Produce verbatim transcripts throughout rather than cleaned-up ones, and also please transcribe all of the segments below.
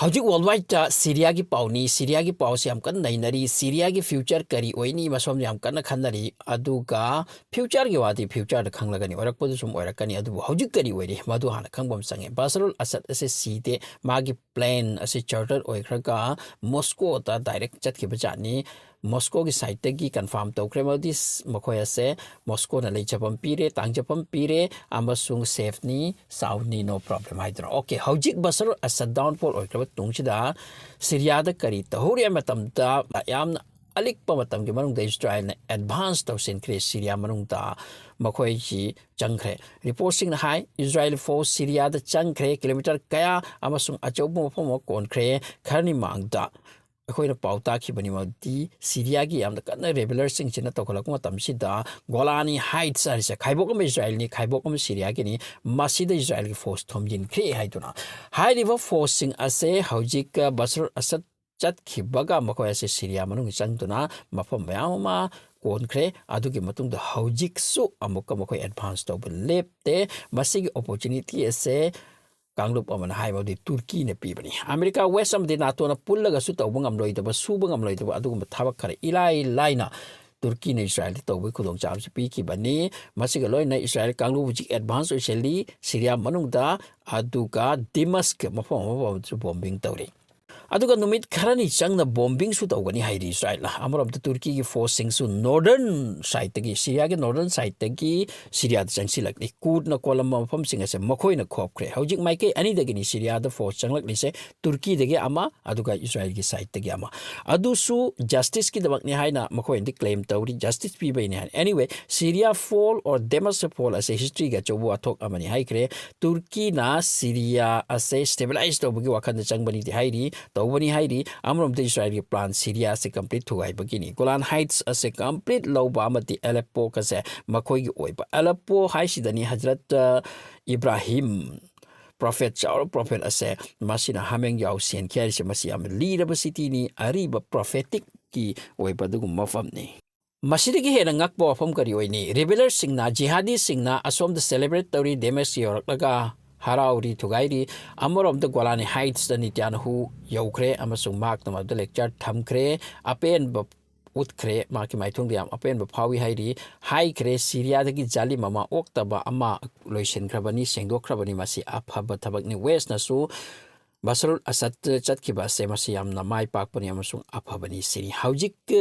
ꯍꯧꯖꯤꯛ ꯋꯥꯔꯜ ꯋꯥꯏꯗꯇ ꯁꯤꯔꯤꯌꯥꯒꯤ ꯄꯥꯎꯅꯤ꯫ ꯁꯤꯔꯤꯌꯥꯒꯤ ꯄꯥꯎꯁꯤ ꯌꯥꯝ ꯀꯟꯅ ꯅꯩꯅꯔꯤ꯫ ꯁꯤꯔꯤꯌꯥꯒꯤ ꯐ꯭ꯌꯨꯆꯔ ꯀꯔꯤ ꯑꯣꯏꯅꯤ, ꯃꯁꯣꯝꯗ ꯌꯥꯝ ꯀꯟꯅ ꯈꯟꯅꯔꯤ꯫ ꯑꯗꯨꯒ ꯐ꯭ꯌꯨꯆꯔꯒꯤ ꯋꯥꯗꯤ ꯐ꯭ꯌꯨꯆꯔꯗ ꯈꯪꯂꯒꯅꯤ, ꯑꯣꯏꯔꯛꯄꯗꯨ ꯁꯨꯝ ꯑꯣꯏꯔꯛꯀꯅꯤ꯫ ꯑꯗꯨꯕꯨ ꯍꯧꯖꯤꯛ ꯀꯔꯤ ꯑꯣꯏꯔꯤ, ꯃꯗꯨ ꯍꯥꯟꯅ ꯈꯪꯕ ꯑꯃ ꯆꯪꯉꯦ꯫ ꯕꯁꯔꯨꯜ ꯑꯁꯗ ꯑꯁꯦ ꯁꯤꯗꯦ, ꯃꯥꯒꯤ ꯄ꯭ꯂꯦꯟ ꯑꯁꯤ ꯆꯥꯔꯇꯔ ꯑꯣꯏꯈ꯭ꯔꯒ ꯃꯣꯁꯀꯣꯗ ꯗꯥꯏꯔꯦꯛ ꯆꯠꯈꯤꯕ ꯖꯥꯠꯅꯤ꯫ ꯃꯣꯁꯀꯣꯒꯤ ꯁꯥꯏꯠꯇꯒꯤ ꯀꯟꯐꯥꯔꯝ ꯇꯧꯈ꯭ꯔꯦ, ꯃꯗꯨꯗꯤ ꯃꯈꯣꯏ ꯑꯁꯦ ꯃꯣꯁꯀꯣꯅ ꯂꯩꯖꯐꯝ ꯄꯤꯔꯦ, ꯇꯥꯡꯖꯐꯝ ꯄꯤꯔꯦ, ꯑꯃꯁꯨꯡ ꯁꯦꯐꯅꯤ, ꯁꯥꯎꯟꯅꯤ, ꯅꯣ ꯄ꯭ꯔꯣꯕ꯭ꯂꯦꯝ ꯍꯥꯏꯗꯅ꯫ ꯑꯣꯀꯦ, ꯍꯧꯖꯤꯛ ꯕꯁꯔꯨꯜ ꯑꯁꯗ ꯗꯥꯎꯟꯐꯣꯜ ꯑꯣꯏꯈ꯭ꯔꯕ ꯇꯨꯡꯁꯤꯗ ꯁꯤꯔꯤꯌꯥꯗ ꯀꯔꯤ ꯇꯧꯍꯧꯔꯤ ꯍꯥꯏꯕ ꯃꯇꯝꯗ, ꯌꯥꯝꯅ ꯑꯂꯤꯛꯄ ꯃꯇꯝꯒꯤ ꯃꯅꯨꯡꯗ ꯏꯁꯔꯥꯏꯜꯅ ꯑꯦꯗꯚꯥꯟꯁ ꯇꯧꯁꯤꯟꯈ꯭ꯔꯦ꯫ ꯁꯤꯔꯤꯌꯥ ꯃꯅꯨꯡꯗ ꯃꯈꯣꯏꯁꯤ ꯆꯪꯈ꯭ꯔꯦ꯫ ꯔꯤꯄꯣꯔꯠꯁꯤꯡꯅ ꯍꯥꯏ, ꯏꯁꯔꯥꯏꯜ ꯐꯣꯔꯁ ꯁꯤꯔꯤꯌꯥꯗ ꯆꯪꯈ꯭ꯔꯦ, ꯀꯤꯂꯣꯃꯤꯇꯔ ꯀꯌꯥ ꯑꯃꯁꯨꯡ ꯑꯆꯧꯕ ꯃꯐꯝ ꯑꯃ ꯀꯣꯟꯈ꯭ꯔꯦ꯫ ꯈꯔꯅꯤ ꯃꯥꯡꯗ ꯑꯩꯈꯣꯏꯅ ꯄꯥꯎ ꯇꯥꯈꯤꯕꯅꯤ, ꯃꯗꯨꯗꯤ ꯁꯤꯔꯤꯌꯥꯒꯤ ꯌꯥꯝꯅ ꯀꯟꯅ ꯔꯦꯕꯦꯂꯔꯁꯤꯡꯁꯤꯅ ꯇꯧꯈꯠꯂꯛꯄ ꯃꯇꯝꯁꯤꯗ ꯒꯣꯂꯥꯅꯤ ꯍꯥꯏꯠꯁ ꯍꯥꯏꯔꯤꯁꯦ, ꯈꯥꯏꯕꯣꯛ ꯑꯃ ꯏꯁꯔꯥꯏꯜꯅꯤ, ꯈꯥꯏꯕꯣꯛ ꯑꯃ ꯁꯤꯔꯤꯌꯥꯒꯤꯅꯤ, ꯃꯁꯤꯗ ꯏꯁꯔꯥꯏꯜꯒꯤ ꯐꯣꯔꯁ ꯊꯣꯝꯖꯤꯟꯈ꯭ꯔꯦ ꯍꯥꯏꯗꯨꯅ ꯍꯥꯏꯔꯤꯕ ꯐꯣꯔꯁꯁꯤꯡ ꯑꯁꯦ ꯍꯧꯖꯤꯛ ꯕꯁꯔꯨꯜ ꯑꯁꯗ ꯆꯠꯈꯤꯕꯒ ꯃꯈꯣꯏ ꯑꯁꯦ ꯁꯤꯔꯤꯌꯥ ꯃꯅꯨꯡ ꯆꯪꯗꯨꯅ ꯃꯐꯝ ꯃꯌꯥꯝ ꯑꯃ ꯀꯣꯟꯈ꯭ꯔꯦ꯫ ꯑꯗꯨꯒꯤ ꯃꯇꯨꯡꯗ ꯍꯧꯖꯤꯛꯁꯨ ꯑꯃꯨꯛꯀ ꯃꯈꯣꯏ ꯑꯦꯗꯚꯥꯟꯁ ꯇꯧꯕ ꯂꯦꯞꯇꯦ꯫ ꯃꯁꯤꯒꯤ ꯑꯣꯄꯣꯔꯆꯨꯅꯤꯇꯤ ꯑꯁꯦ ꯀꯥꯡꯂꯨꯞ ꯑꯃꯅ ꯍꯥꯏꯕꯗꯤ ꯇꯨꯔꯀꯤꯅ ꯄꯤꯕꯅꯤ꯫ ꯑꯃꯦꯔꯤꯀꯥ, ꯋꯦꯁ ꯑꯃꯗꯤ ꯅꯥꯇꯣꯅ ꯄꯨꯜꯂꯒꯁꯨ ꯇꯧꯕ ꯉꯝꯂꯣꯏꯗꯕ, ꯁꯨꯕ ꯉꯝꯂꯣꯏꯗꯕ ꯑꯗꯨꯒꯨꯝꯕ ꯊꯕꯛ ꯈꯔ ꯏꯂꯥꯏ ꯂꯥꯏꯅ ꯇꯨꯔꯀꯤꯅ ꯏꯁꯔꯥꯏꯜꯗ ꯇꯧꯕꯒꯤ ꯈꯨꯗꯣꯡꯆꯥꯕꯁꯨ ꯄꯤꯈꯤꯕꯅꯤ꯫ ꯃꯁꯤꯒ ꯂꯣꯏꯅꯅ ꯏꯁꯔꯥꯏꯜ ꯀꯥꯡꯂꯨꯞ ꯍꯧꯖꯤꯛ ꯑꯦꯗꯚꯥꯟꯁ ꯑꯣꯏꯁꯤꯜꯂꯤ ꯁꯤꯔꯤꯌꯥ ꯃꯅꯨꯡꯗ, ꯑꯗꯨꯒ ꯗꯤꯃꯁꯛ ꯃꯐꯝ ꯑꯃꯐꯥꯎꯁꯨ ꯕꯣꯝꯕꯤꯡ ꯇꯧꯔꯤ꯫ ꯑꯗꯨꯒ ꯅꯨꯃꯤꯠ ꯈꯔꯅꯤ ꯆꯪꯅ ꯕꯣꯝꯕꯤꯡꯁꯨ ꯇꯧꯒꯅꯤ ꯍꯥꯏꯔꯤ ꯏꯁꯔꯥꯏꯜꯅ꯫ ꯑꯃꯔꯣꯝꯗ ꯇꯨꯔꯀꯤꯒꯤ ꯐꯣꯔꯁꯁꯤꯡꯁꯨ ꯅꯣꯔꯗꯔꯟ ꯁꯥꯏꯠꯇꯒꯤ, ꯁꯤꯔꯤꯌꯥꯒꯤ ꯅꯣꯔꯗꯔꯟ ꯁꯥꯏꯠꯇꯒꯤ ꯁꯤꯔꯤꯌꯥꯗ ꯆꯪꯁꯤꯜꯂꯛꯂꯤ꯫ ꯀꯨꯔꯗꯅ ꯀꯣꯜꯂꯝꯕ ꯃꯐꯝꯁꯤꯡ ꯑꯁꯦ ꯃꯈꯣꯏꯅ ꯈꯣꯞꯈ꯭ꯔꯦ꯫ ꯍꯧꯖꯤꯛ ꯃꯥꯏꯀꯩ ꯑꯅꯤꯗꯒꯤꯅꯤ ꯁꯤꯔꯤꯌꯥꯗ ꯐꯣꯔꯁ ꯆꯪꯂꯛꯂꯤꯁꯦ, ꯇꯨꯔꯀꯤꯗꯒꯤ ꯑꯃ, ꯑꯗꯨꯒ ꯏꯁꯔꯥꯏꯜꯒꯤ ꯁꯥꯏꯠꯇꯒꯤ ꯑꯃ꯫ ꯑꯗꯨꯁꯨ ꯖꯁꯇꯤꯁꯀꯤꯗꯃꯛꯅꯤ ꯍꯥꯏꯅ ꯃꯈꯣꯏꯅꯗꯤ ꯀ꯭ꯂꯦꯝ ꯇꯧꯔꯤ, ꯖꯁꯇꯤꯁ ꯄꯤꯕꯩꯅꯤ ꯍꯥꯏꯅ꯫ Anyway, Syria fall or Damascus fall ꯑꯁꯦ ꯍꯤꯁꯇ꯭ꯔꯤꯒꯤ ꯑꯆꯧꯕ ꯋꯥꯊꯣꯛ ꯑꯃꯅꯤ ꯍꯥꯏꯈ꯭ꯔꯦ꯫ ꯇꯨꯔꯀꯤꯅ ꯁꯤꯔꯤꯌꯥ ꯑꯁꯦ ꯁ꯭ꯇꯦꯕꯤꯂꯥꯏꯁ ꯇꯧꯕꯒꯤ ꯋꯥꯈꯜꯗ ꯆꯪꯕꯅꯤꯗꯤ ꯍꯥꯏꯔꯤ, ꯇꯧꯕꯅꯤ ꯍꯥꯏꯔꯤ꯫ ꯑꯃꯔꯣꯝꯗ ꯏꯁꯔꯥꯏꯜꯒꯤ ꯄ꯭ꯂꯥꯟ ꯁꯤꯔꯤꯌꯥ ꯑꯁꯦ ꯀꯝꯄ꯭ꯂꯤꯠ ꯊꯨꯒꯥꯏꯕꯒꯤꯅꯤ꯫ ꯒꯣꯂꯥꯟ ꯍꯥꯏꯠꯁ ꯑꯁꯦ ꯀꯝꯄ꯭ꯂꯤꯠ ꯂꯧꯕ ꯑꯃꯗꯤ ꯑꯦꯂꯦꯞꯄꯣ ꯑꯁꯦ ꯃꯈꯣꯏꯒꯤ ꯑꯣꯏꯕ꯫ ꯑꯦꯂꯦꯞꯄꯣ ꯍꯥꯏꯁꯤꯗꯅꯤ ꯍꯖꯔꯠ, ꯑ, ꯏꯕ꯭ꯔꯥꯍꯤꯝ, ꯄ꯭ꯔꯣꯐꯦꯠ, ꯆꯥꯎꯔꯕ ꯄ꯭ꯔꯣꯐꯦꯠ ꯑꯁꯦ ꯃꯁꯤꯅ ꯍꯥꯃꯦꯡ ꯌꯥꯎ ꯁꯦꯟꯈꯤ ꯍꯥꯏꯔꯤꯁꯦ꯫ ꯃꯁꯤ ꯌꯥꯝꯅ ꯂꯤꯔꯕ ꯁꯤꯇꯤꯅꯤ, ꯑꯔꯤꯕ ꯄ꯭ꯔꯣꯐꯦꯇꯤꯛꯀꯤ ꯑꯣꯏꯕ ꯑꯗꯨꯒꯨꯝꯕ ꯃꯐꯝꯅꯤ꯫ ꯃꯁꯤꯗꯒꯤ ꯍꯦꯟꯅ ꯉꯛꯄ ꯋꯥꯐꯝ ꯀꯔꯤ ꯑꯣꯏꯅꯤ? ꯔꯦꯕꯦꯂꯔꯁꯤꯡꯅ, ꯖꯤꯍꯥꯗꯤꯁꯤꯡꯅ ꯑꯁꯣꯝꯗ ꯁꯦꯂꯦꯕ꯭ꯔꯦꯠ ꯇꯧꯔꯤ, ꯗꯦꯃꯁ ꯌꯧꯔꯛꯂꯒ ꯍꯔꯥꯎꯔꯤ, ꯊꯨꯒꯥꯏꯔꯤ꯫ ꯑꯃꯔꯣꯝꯗ ꯒꯣꯂꯥꯅꯤ ꯍꯥꯏꯠꯁꯇ ꯅꯤꯇ꯭ꯌꯥꯅꯍꯨ ꯌꯧꯈ꯭ꯔꯦ ꯑꯃꯁꯨꯡ ꯃꯍꯥꯛꯅ ꯃꯗꯨꯗ ꯂꯦꯛꯆꯔ ꯊꯝꯈ꯭ꯔꯦ꯫ ꯑꯄꯦꯟꯕ ꯎꯠꯈ꯭ꯔꯦ, ꯃꯍꯥꯛꯀꯤ ꯃꯥꯏꯊꯣꯡꯗ ꯌꯥꯝ ꯑꯄꯦꯟꯕ ꯐꯥꯎꯏ ꯍꯥꯏꯔꯤ꯫ ꯍꯥꯏꯈ꯭ꯔꯦ, ꯁꯤꯔꯤꯌꯥꯗꯒꯤ ꯖꯥꯂꯤꯝ ꯑꯃ, ꯑꯣꯛꯇꯕ ꯑꯃ ꯂꯣꯏꯁꯤꯟꯈ꯭ꯔꯕꯅꯤ, ꯁꯦꯡꯗꯣꯛꯈ꯭ꯔꯕꯅꯤ꯫ ꯃꯁꯤ ꯑꯐꯕ ꯊꯕꯛꯅꯤ꯫ ꯋꯦꯁꯅꯁꯨ ꯕꯁꯔꯨꯜ ꯑꯁꯗ ꯆꯠꯈꯤꯕ ꯑꯁꯦ ꯃꯁꯤ ꯌꯥꯝꯅ ꯃꯥꯏ ꯄꯥꯛꯄꯅꯤ ꯑꯃꯁꯨꯡ ꯑꯐꯕꯅꯤ ꯁꯤꯅꯤ꯫ ꯍꯧꯖꯤꯛ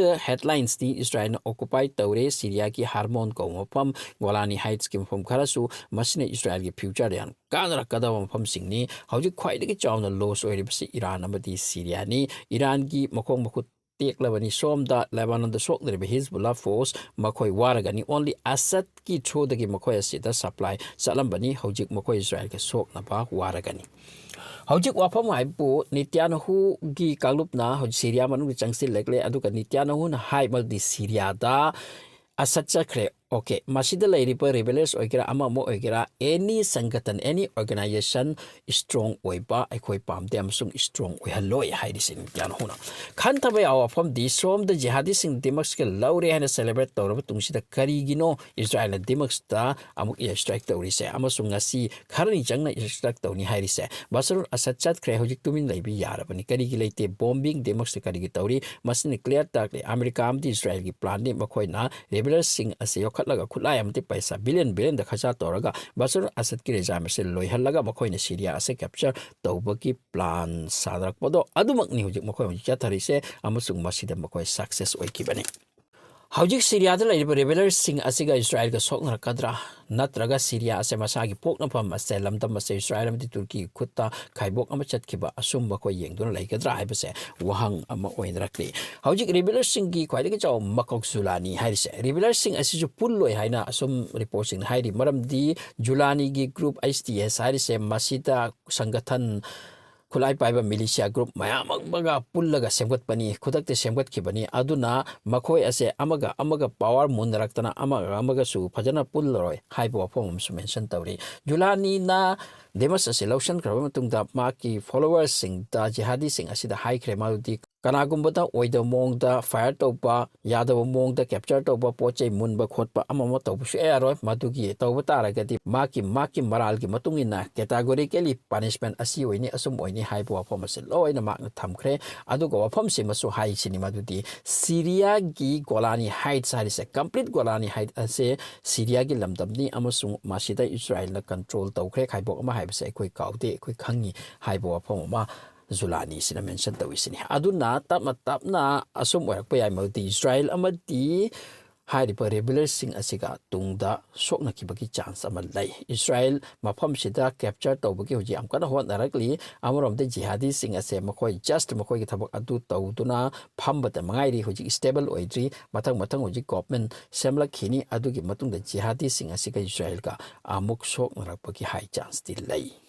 ꯍꯦꯗꯂꯥꯏꯟꯁꯇꯤ ꯏꯁꯔꯥꯌꯦꯜꯅ ꯑꯣꯀꯨꯄꯥꯏ ꯇꯧꯔꯦ ꯁꯤꯔꯤꯌꯥꯒꯤ ꯍꯥꯔꯃꯣꯟ ꯀꯧꯕ ꯃꯐꯝ, ꯒꯣꯂꯥꯅꯤ ꯍꯥꯏꯠꯁꯀꯤ ꯃꯐꯝ ꯈꯔꯁꯨ꯫ ꯃꯁꯤꯅ ꯏꯁꯔꯥꯌꯦꯜꯒꯤ ꯐ꯭ꯌꯨꯆꯔꯗ ꯌꯥꯝ ꯀꯥꯟꯅꯔꯛꯀꯗꯕ ꯃꯐꯝꯁꯤꯡꯅꯤ꯫ ꯍꯧꯖꯤꯛ ꯈ꯭ꯋꯥꯏꯗꯒꯤ ꯆꯥꯎꯅ ꯂꯣꯁ ꯑꯣꯏꯔꯤꯕꯁꯤ ꯏꯔꯥꯟ ꯑꯃꯗꯤ ꯁꯤꯔꯤꯌꯥꯅꯤ꯫ ꯏꯔꯥꯟꯒꯤ ꯃꯈꯣꯡ ꯃꯈꯨꯠ ꯇꯦꯛꯂꯕꯅꯤ꯫ ꯁꯣꯝꯗ ꯂꯦꯕꯥꯅꯣꯟꯗ ꯁꯣꯛꯅꯔꯤꯕ ꯍꯤꯖꯕꯨꯜꯂꯥ ꯐꯣꯔꯁ ꯃꯈꯣꯏ ꯋꯥꯔꯒꯅꯤ꯫ ꯑꯣꯟꯂꯤ ꯑꯁꯗꯀꯤ ꯊ꯭ꯔꯨꯗꯒꯤ ꯃꯈꯣꯏ ꯑꯁꯤꯗ ꯁꯄ꯭ꯂꯥꯏ ꯆꯠꯂꯝꯕꯅꯤ꯫ ꯍꯧꯖꯤꯛ ꯃꯈꯣꯏ ꯏꯁꯔꯥꯌꯦꯜꯒ ꯁꯣꯛꯅꯕ ꯋꯥꯔꯒꯅꯤ꯫ ꯍꯧꯖꯤꯛ ꯋꯥꯐꯝ ꯍꯥꯏꯕꯨ ꯅꯤꯇ꯭ꯌꯥꯅꯍꯨꯒꯤ ꯀꯥꯡꯂꯨꯞꯅ ꯍꯧꯖꯤꯛ ꯁꯤꯔꯤꯌꯥ ꯃꯅꯨꯡꯗ ꯆꯪꯁꯤꯜꯂꯛꯂꯦ, ꯑꯗꯨꯒ ꯅꯤꯇ꯭ꯌꯥꯅꯍꯨꯅ ꯍꯥꯏꯕꯗꯤ ꯁꯤꯔꯤꯌꯥꯗ ꯑꯁꯗ ꯆꯠꯈ꯭ꯔꯦ꯫ ꯑꯣꯀꯦ, ꯃꯁꯤꯗ ꯂꯩꯔꯤꯕ ꯔꯤꯕꯦꯂꯔꯁ ꯑꯣꯏꯒꯦꯔꯥ, ꯑꯃ ꯑꯃ ꯑꯣꯏꯒꯦꯔꯥ, ꯑꯦꯅꯤ ꯁꯪꯒꯇꯟ, ꯑꯦꯅꯤ ꯑꯣꯔꯒꯅꯥꯏꯖꯦꯁꯟ ꯏꯁꯇ꯭ꯔꯣꯡ ꯑꯣꯏꯕ ꯑꯩꯈꯣꯏ ꯄꯥꯝꯗꯦ ꯑꯃꯁꯨꯡ ꯏꯁꯇ꯭ꯔꯣꯡ ꯑꯣꯏꯍꯜꯂꯣꯏ ꯍꯥꯏꯔꯤꯁꯤ ꯅꯤꯇ꯭ꯌꯥꯅꯍꯨꯅ꯫ ꯈꯟꯊꯕ ꯌꯥꯕ ꯋꯥꯐꯝꯗꯤ ꯁꯣꯝꯗ ꯖꯤꯍꯥꯗꯤꯁꯤꯡ ꯗꯤꯃꯛꯁꯀ ꯂꯧꯔꯦ ꯍꯥꯏꯅ ꯁꯦꯂꯦꯕ꯭ꯔꯦꯠ ꯇꯧꯔꯕ ꯇꯨꯡꯁꯤꯗ ꯀꯔꯤꯒꯤꯅꯣ ꯏꯁꯔꯥꯌꯦꯜꯅ ꯗꯤꯃꯛꯁꯇ ꯑꯃꯨꯛ ꯑꯦꯌꯔ ꯁ꯭ꯇ꯭ꯔꯥꯏꯛ ꯇꯧꯔꯤꯁꯦ ꯑꯃꯁꯨꯡ ꯉꯁꯤ ꯈꯔꯅꯤ ꯆꯪꯅ ꯑꯦꯌꯔ ꯁ꯭ꯇ꯭ꯔꯥꯏꯛ ꯇꯧꯅꯤ ꯍꯥꯏꯔꯤꯁꯦ? ꯕꯁꯔꯨꯜ ꯑꯁꯗ ꯆꯠꯈ꯭ꯔꯦ, ꯍꯧꯖꯤꯛ ꯇꯨꯃꯤꯟ ꯂꯩꯕ ꯌꯥꯔꯕꯅꯤ꯫ ꯀꯔꯤꯒꯤ ꯂꯩꯇꯦ? ꯕꯣꯝꯕꯤꯡ ꯗꯤꯃꯛꯁꯇ ꯀꯔꯤꯒꯤ ꯇꯧꯔꯤ? ꯃꯁꯤꯅ ꯀ꯭ꯂꯤꯌꯥꯔ ꯇꯥꯛꯂꯤ ꯑꯃꯦꯔꯤꯀꯥ ꯑꯃꯗꯤ ꯏꯁꯔꯥꯌꯦꯜꯒꯤ ꯄ꯭ꯂꯥꯟꯅꯤ꯫ ꯃꯈꯣꯏꯅ ꯔꯦꯕꯦꯂꯔꯁꯤꯡ ꯑꯁꯤ ꯌꯣꯛꯈꯠꯂꯒ ꯈꯨꯠꯂꯥꯏ ꯑꯃꯗꯤ ꯄꯩꯁꯥ ꯕꯤꯂꯤꯌꯟ ꯕꯤꯂꯤꯌꯟꯗ ꯈꯔꯆ ꯇꯧꯔꯒ ꯕꯁꯔꯨꯜ ꯑꯁꯗꯀꯤ ꯔꯦꯖꯥꯏꯝ ꯑꯁꯤ ꯂꯣꯏꯍꯜꯂꯒ ꯃꯈꯣꯏꯅ ꯁꯤꯔꯤꯌꯥ ꯑꯁꯤ ꯀꯦꯞꯆꯔ ꯇꯧꯕꯒꯤ ꯄ꯭ꯂꯥꯟ ꯁꯥꯅꯔꯛꯄꯗꯣ ꯑꯗꯨꯃꯛꯅꯤ ꯍꯧꯖꯤꯛ ꯃꯈꯣꯏ ꯍꯧꯖꯤꯛ ꯆꯠꯊꯔꯤꯁꯦ ꯑꯃꯁꯨꯡ ꯃꯁꯤꯗ ꯃꯈꯣꯏ ꯁꯛꯁꯦꯁ ꯑꯣꯏꯈꯤꯕꯅꯤ꯫ ꯍꯧꯖꯤꯛ ꯁꯤꯔꯤꯌꯥꯗ ꯂꯩꯔꯤꯕ ꯔꯦꯕꯦꯂꯔꯁꯤꯡ ꯑꯁꯤꯒ ꯏꯁꯔꯥꯌꯦꯜꯒ ꯁꯣꯛꯅꯔꯛꯀꯗ꯭ꯔꯥ? ꯅꯠꯇ꯭ꯔꯒ ꯁꯤꯔꯤꯌꯥ ꯑꯁꯦ ꯃꯁꯥꯒꯤ ꯄꯣꯛꯅꯐꯝ ꯑꯁꯦ, ꯂꯝꯗꯝ ꯑꯁꯦ ꯏꯁꯔꯥꯌꯦꯜ ꯑꯃꯗꯤ ꯇꯨꯔꯀꯤꯒꯤ ꯈꯨꯠꯇ ꯈꯥꯏꯕꯣꯛꯅꯕ ꯆꯠꯈꯤꯕ ꯑꯆꯨꯝꯕ ꯑꯩꯈꯣꯏ ꯌꯦꯡꯗꯨꯅ ꯂꯩꯒꯗ꯭ꯔꯥ ꯍꯥꯏꯕꯁꯦ ꯋꯥꯍꯪ ꯑꯃ ꯑꯣꯏꯅꯔꯛꯂꯤ꯫ ꯍꯧꯖꯤꯛ ꯔꯦꯕꯦꯂꯔꯁꯤꯡꯒꯤ ꯈ꯭ꯋꯥꯏꯗꯒꯤ ꯆꯥꯎꯕ ꯃꯀꯣꯛ ꯖꯨꯂꯥꯅꯤ ꯍꯥꯏꯔꯤꯁꯦ, ꯔꯦꯕꯦꯂꯔꯁꯤꯡ ꯑꯁꯤꯁꯨ ꯄꯨꯜꯂꯣꯏ ꯍꯥꯏꯅ ꯑꯁꯨꯝ ꯔꯤꯄꯣꯔꯠꯁꯤꯡꯅ ꯍꯥꯏꯔꯤ꯫ ꯃꯔꯝꯗꯤ ꯖꯨꯂꯥꯅꯤꯒꯤ ꯒ꯭ꯔꯨꯞ ꯑꯩꯆ ꯇꯤ ꯑꯦꯁ ꯍꯥꯏꯔꯤꯁꯦ, ꯃꯁꯤꯗ ꯁꯪꯒꯊꯟ ꯈꯨꯠꯂꯥꯏ ꯄꯥꯏꯕ ꯃꯤꯂꯤꯁꯤꯌꯥ ꯒ꯭ꯔꯨꯞ ꯃꯌꯥꯝ ꯑꯃꯒ ꯄꯨꯜꯂꯒ ꯁꯦꯝꯒꯠꯄꯅꯤ, ꯈꯨꯗꯛꯇ ꯁꯦꯝꯒꯠꯈꯤꯕꯅꯤ꯫ ꯑꯗꯨꯅ ꯃꯈꯣꯏ ꯑꯁꯦ ꯑꯃꯒ ꯑꯃꯒ ꯄꯥꯋꯔ ꯃꯨꯟꯅꯔꯛꯇꯅ ꯑꯃꯒ ꯑꯃꯒꯁꯨ ꯐꯖꯅ ꯄꯨꯜꯂꯔꯣꯏ ꯍꯥꯏꯕ ꯋꯥꯐꯝ ꯑꯃꯁꯨ ꯃꯦꯟꯁꯟ ꯇꯧꯔꯤ꯫ ꯖꯨꯂꯥꯅꯤꯅ ꯗꯦꯃꯁ ꯑꯁꯤ ꯂꯧꯁꯤꯟꯈ꯭ꯔꯕ ꯃꯇꯨꯡꯗ ꯃꯍꯥꯛꯀꯤ ꯐꯣꯂꯣꯋꯔꯁꯤꯡꯗ, ꯖꯤꯍꯥꯗꯤꯁꯤꯡ ꯑꯁꯤꯗ ꯍꯥꯏꯈ꯭ꯔꯦ, ꯃꯗꯨꯗꯤ ꯀꯅꯥꯒꯨꯝꯕꯗ ꯑꯣꯏꯗꯕ ꯃꯑꯣꯡꯗ fire ꯇꯧꯕ, ꯌꯥꯗꯕ ꯃꯑꯣꯡꯗ capture ꯇꯧꯕ, ꯄꯣꯠ ꯆꯩ ꯃꯨꯟꯕ ꯈꯣꯠꯄ ꯑꯃ ꯑꯃ ꯇꯧꯕ ꯁꯨꯡꯌꯥ ꯌꯥꯔꯣꯏ꯫ ꯃꯗꯨꯒꯤ ꯇꯧꯕ ꯇꯥꯔꯒꯗꯤ ꯃꯥꯒꯤ, ꯃꯥꯒꯤ ꯃꯔꯥꯜꯒꯤ ꯃꯇꯨꯡ ꯏꯟꯅ categorically punishment ꯑꯁꯤ ꯑꯣꯏꯅꯤ, ꯑꯁꯨꯝ ꯑꯣꯏꯅꯤ ꯍꯥꯏꯕ ꯋꯥꯐꯝ ꯑꯁꯤ ꯂꯣꯏꯅ ꯃꯍꯥꯛꯅ ꯊꯝꯈ꯭ꯔꯦ꯫ ꯑꯗꯨꯒ ꯋꯥꯐꯝꯁꯤ ꯑꯃꯁꯨ ꯍꯥꯏꯁꯤꯅꯤ, ꯃꯗꯨꯗꯤ ꯁꯤꯔꯤꯌꯥꯒꯤ ꯒꯣꯂꯥꯅꯤ ꯍꯥꯏꯠꯁ ꯍꯥꯏꯔꯤꯁꯦ, complete ꯒꯣꯂꯥꯅꯤ ꯍꯥꯏꯠ ꯑꯁꯦ ꯁꯤꯔꯤꯌꯥꯒꯤ ꯂꯝꯗꯝꯅꯤ ꯑꯃꯁꯨꯡ ꯃꯁꯤꯗ ꯏꯁꯔꯥꯏꯜꯅ control ꯇꯧꯈ꯭ꯔꯦ꯫ ꯈꯥꯏꯕꯣꯛ ꯑꯃ ꯍꯥꯏꯕꯁꯦ ꯑꯩꯈꯣꯏ ꯀꯥꯎꯗꯦ, ꯑꯩꯈꯣꯏ ꯈꯪꯉꯤ ꯍꯥꯏꯕ ꯋꯥꯐꯝ ꯑꯃ ꯖꯨꯂꯥꯅꯤꯁꯤꯅ mention ꯇꯧꯔꯤꯁꯤꯅꯤ꯫ ꯑꯗꯨꯅ ꯇꯞꯅ ꯇꯞꯅ ꯑꯁꯨꯝ ꯑꯣꯏꯔꯛꯄ ꯌꯥꯏ, ꯃꯗꯨꯗꯤ ꯏꯁꯔꯥꯏꯜ ꯑꯃꯗꯤ ꯍꯥꯏꯔꯤꯕ ꯔꯦꯕꯦꯂꯔꯁꯤꯡ ꯑꯁꯤꯒ ꯇꯨꯡꯗ ꯁꯣꯛꯅꯈꯤꯕꯒꯤ chance ꯑꯃ ꯂꯩ꯫ ꯏꯁꯔꯥꯏꯜ ꯃꯐꯝꯁꯤꯗ capture ꯇꯧꯕꯒꯤ ꯍꯧꯖꯤꯛ ꯌꯥꯝ ꯀꯟꯅ ꯍꯣꯠꯅꯔꯛꯂꯤ꯫ ꯑꯃꯔꯣꯝꯗ ꯖꯤꯍꯥꯗꯤꯁꯤꯡ ꯑꯁꯦ ꯃꯈꯣꯏ just ꯃꯈꯣꯏꯒꯤ ꯊꯕꯛ ꯑꯗꯨ ꯇꯧꯗꯨꯅ ꯐꯝꯕꯇ ꯃꯉꯥꯏꯔꯤ, ꯍꯧꯖꯤꯛ stable ꯑꯣꯏꯗ꯭ꯔꯤ꯫ ꯃꯊꯪ ꯃꯊꯪ ꯍꯧꯖꯤꯛ government ꯁꯦꯝꯂꯛꯈꯤꯅꯤ, ꯑꯗꯨꯒꯤ ꯃꯇꯨꯡꯗ ꯖꯤꯍꯥꯗꯤꯁꯤꯡ ꯑꯁꯤꯒ ꯏꯁꯔꯥꯏꯜꯒ ꯑꯃꯨꯛ ꯁꯣꯛꯅꯔꯛꯄꯒꯤ high chanceꯇꯤ ꯂꯩ꯫